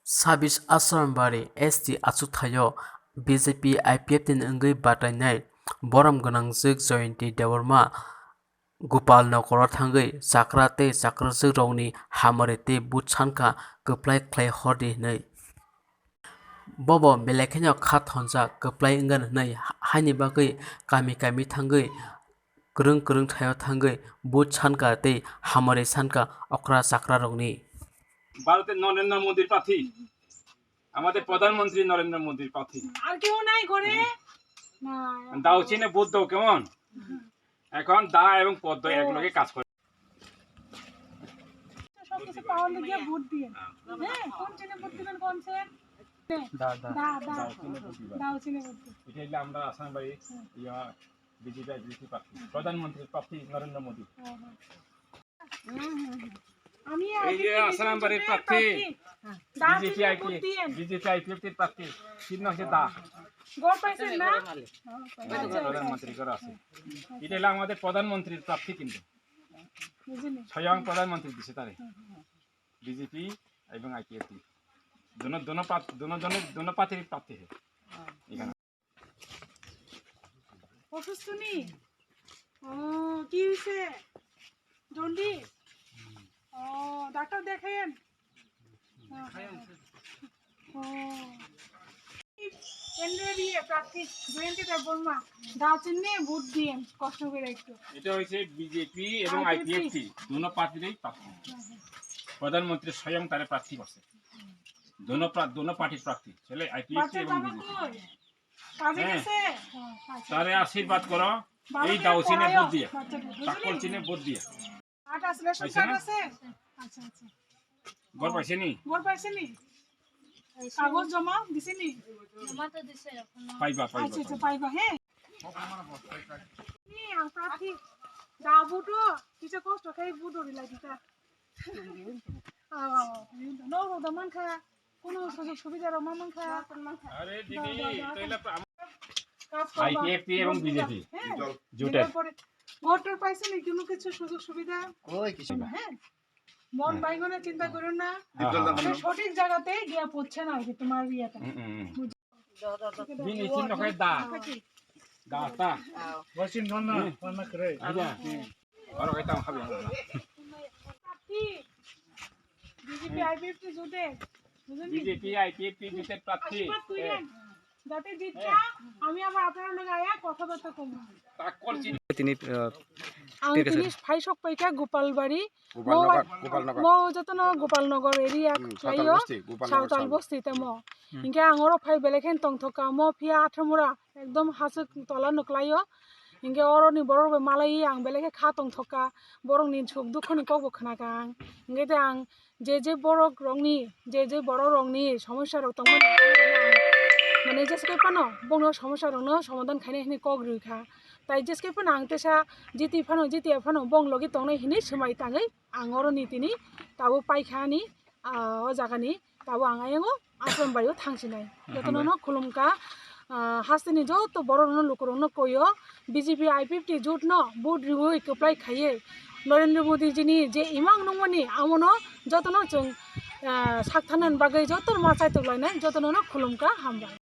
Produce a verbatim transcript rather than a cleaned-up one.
Sabis Asrambari S T achukthai-o B J P I P F T ni wngwi batainai borom gwnangjwk Jayanti Debbarma Gopal Nogoro thangwi chakra tei chakrajwkrokni hamari tei bujsankha kwplai khlai hordi hwnwi. Bobo belai kheno kha thonjak kwplai wngkha hwnwi haini bagwi kami kami thangwi kwrwng kwrwng thaio thangwi bujsankha tei hamari sankha okra chakrarokni. ভারতের নরেন্দ্র মোদীর প্রার্থী, আমাদের প্রধানমন্ত্রী নরেন্দ্র মোদীর প্রার্থী। আর কেউ নাই ঘরে? না। দাও চিহ্নে ভোট দাও, কেমন? এখন দা এবং পদ্ম একলগে কাজ করে। সব কিছু পাওয়ার লেগে ভোট দিয়ে। হ্যাঁ, কোন চিহ্নে ভোট দিবেন, কোন চিহ্নে? দা, দা। দা, দা। দাও চিহ্নে ভোট দিবা। দাও চিহ্নে ভোট দিন। এটা হইলে আমরা আসাম বাড়ি, হুম। ইয়া, বিজেপি, বিজেপি প্রার্থী, প্রধানমন্ত্রীর প্রার্থী নরেন্দ্র মোদী। হ্যাঁ, হ্যাঁ। হুম, হুম, হুম। আমি এই যে আসাম বাড়ির প্রার্থী, দা বিজেপি চিহ্নে আইপি, ভোট দিয়েন। বিজেপি আইপিএফটির প্রার্থী, চিহ্ন হচ্ছে দা। ঘর পাইছেন না? হ্যাঁ, পাইছি। আচ্ছা, আচ্ছা, প্রধানমন্ত্রী আচ্ছা। করা আছে। হুম, আচ্ছা। এটা হলো আমাদের প্রধানমন্ত্রীর প্রার্থী কিন্তু। বুঝিনি। স্বয়ং প্রধানমন্ত্রী দিছে তারে। হুম, হুম, হুম। বিজেপি এবং আইপিএফটি। দোনো, দোনো পাত-, দোনো জনের, দোনো পার্টির প্রার্থী হে। এখানে। অসুস্থ নি? ও, কি হইছে? জন্ডিস? ও, ডাক্তার দেখাইন? ও। কেন্দ্রের ইয়ে প্রার্থী জয়ন্তী দেববর্মা, দা চিহ্নে ভোট দিয়েন, কষ্ট করে একটু। এটা হয়েছে বিজেপি এবং আইপিএফটি। আইপিএফটি, দোনো পার্টিরই প্রার্থী। হ্যাঁ, হ্যাঁ। প্রধানমন্ত্রী স্বয়ং তারে প্রার্থী করছে। দোনো প্রা-, দোনো পার্টির প্রার্থী, ছেলে আইপিএফটি বাচ্চা এবং জামাই বিজেপি। কই? কাজে হ্যাঁ। গেছে? আচ্ছা, তারে আচ্ছা। আশীর্বাদ করো, ভালো এই করে দাও চিহ্নে পড়াইও ভোট দিয়া, বাচ্চাদের, বুঝলি? চাকর চিহনে ভোট দিয়া। আট আছে, রেশন পাইছে কার্ড না? আছে? আচ্ছা, আচ্ছা। ঘর পাইছে নি? ঘর পাইছে নি? কাগজ জমা দিছে নি? জমা তো দিছে এখনো। পাইবা, পাইবা, আচ্ছা, আচ্ছা, পাইবা। পাইবা, হ্যাঁ। নি, আ, প্রার্থী, দা ভোটো, কিছু কষ্ট খাই ভোট হরি লাগি তা। আ, আ, আ, no, no, no, man kha. কোনো সুযোগ সুবিধা রমা মাংখা। আরে দিদি, তাইলে তো আম- কাজ করবা। আইপিএফটি এবং বিজেপি। হ্যাঁ। জোটের। এরপরে ভোটর পাইছে নি কোনো কিছু সুযোগ সুবিধা? কই কিছু না। হ্যাঁ। মন হ্যাঁ। বাইঙ্গনে চিন্তা করো না। হ্যাঁ, হ্যাঁ। সে সঠিক জায়গাতে গিয়া পড়ছে না আর কি তোমার ইয়েটা। হুম, হুম, হুম। বুঝ- দিন এই চিহ্ন খাই দা। দা, দা। বসিন ধন্না, হুম। ধন্না করে। আচ্ছা। হুম। Oro khe tamo habya. প্রার্থী, বিজেপি আইপিএফটি জোটে, বুঝলেন? বিজেপি আইপিএফটি জোটের প্রার্থী। আশীর্বাদ করেন, হ্যাঁ। যাতে জিততা, হ্যাঁ। আমি আবার আপনার লগে আয়া কথাবার্তা কম। তাকল চিনি। তিনি, আহ, ang tini phaisok paikha Gopalbari, Gopalnagar, mo, Gopalnagar. Mo jotono Gopalnagar area hmm, khlaio, Sawtal bosti, Gopalnagar Sawtal bosti tamo. Hmm. Hinkhe ang oro phai belai khe tongthokha, mo phiya Athamura, ekdom hasuk tola no khlaio. Hinkhe oroni borok bai malai ang belai khe kha tongthokha, borokni suk dukhoni kokbo khnakha ang. Hinkhe te ang je je borok rokni, je je borok rokni somosya rok tongmani, mane jeske phano bongno somosya rokno somadhan khainai hinwi kok rwkha. Tai jeske phano ang tesa jiti phano, jiti phano bong logi tongnai hinwi swmai tangwi ang oroni tini tabuk paikha ani, ah, o jagani tabuk ang ayang o Ashram bai o thangsinai. Jotono no khulumkha, ah, hasteni joto borok no lukurok no koi o B J P I P F T jut no vote riwi kwplai khaiwi Narendra Modi ji ni je imang nungmani amo no jotono chwng, ah, sakthana bagwi joto ma chaitok lainai jotono no khulumkha hambai.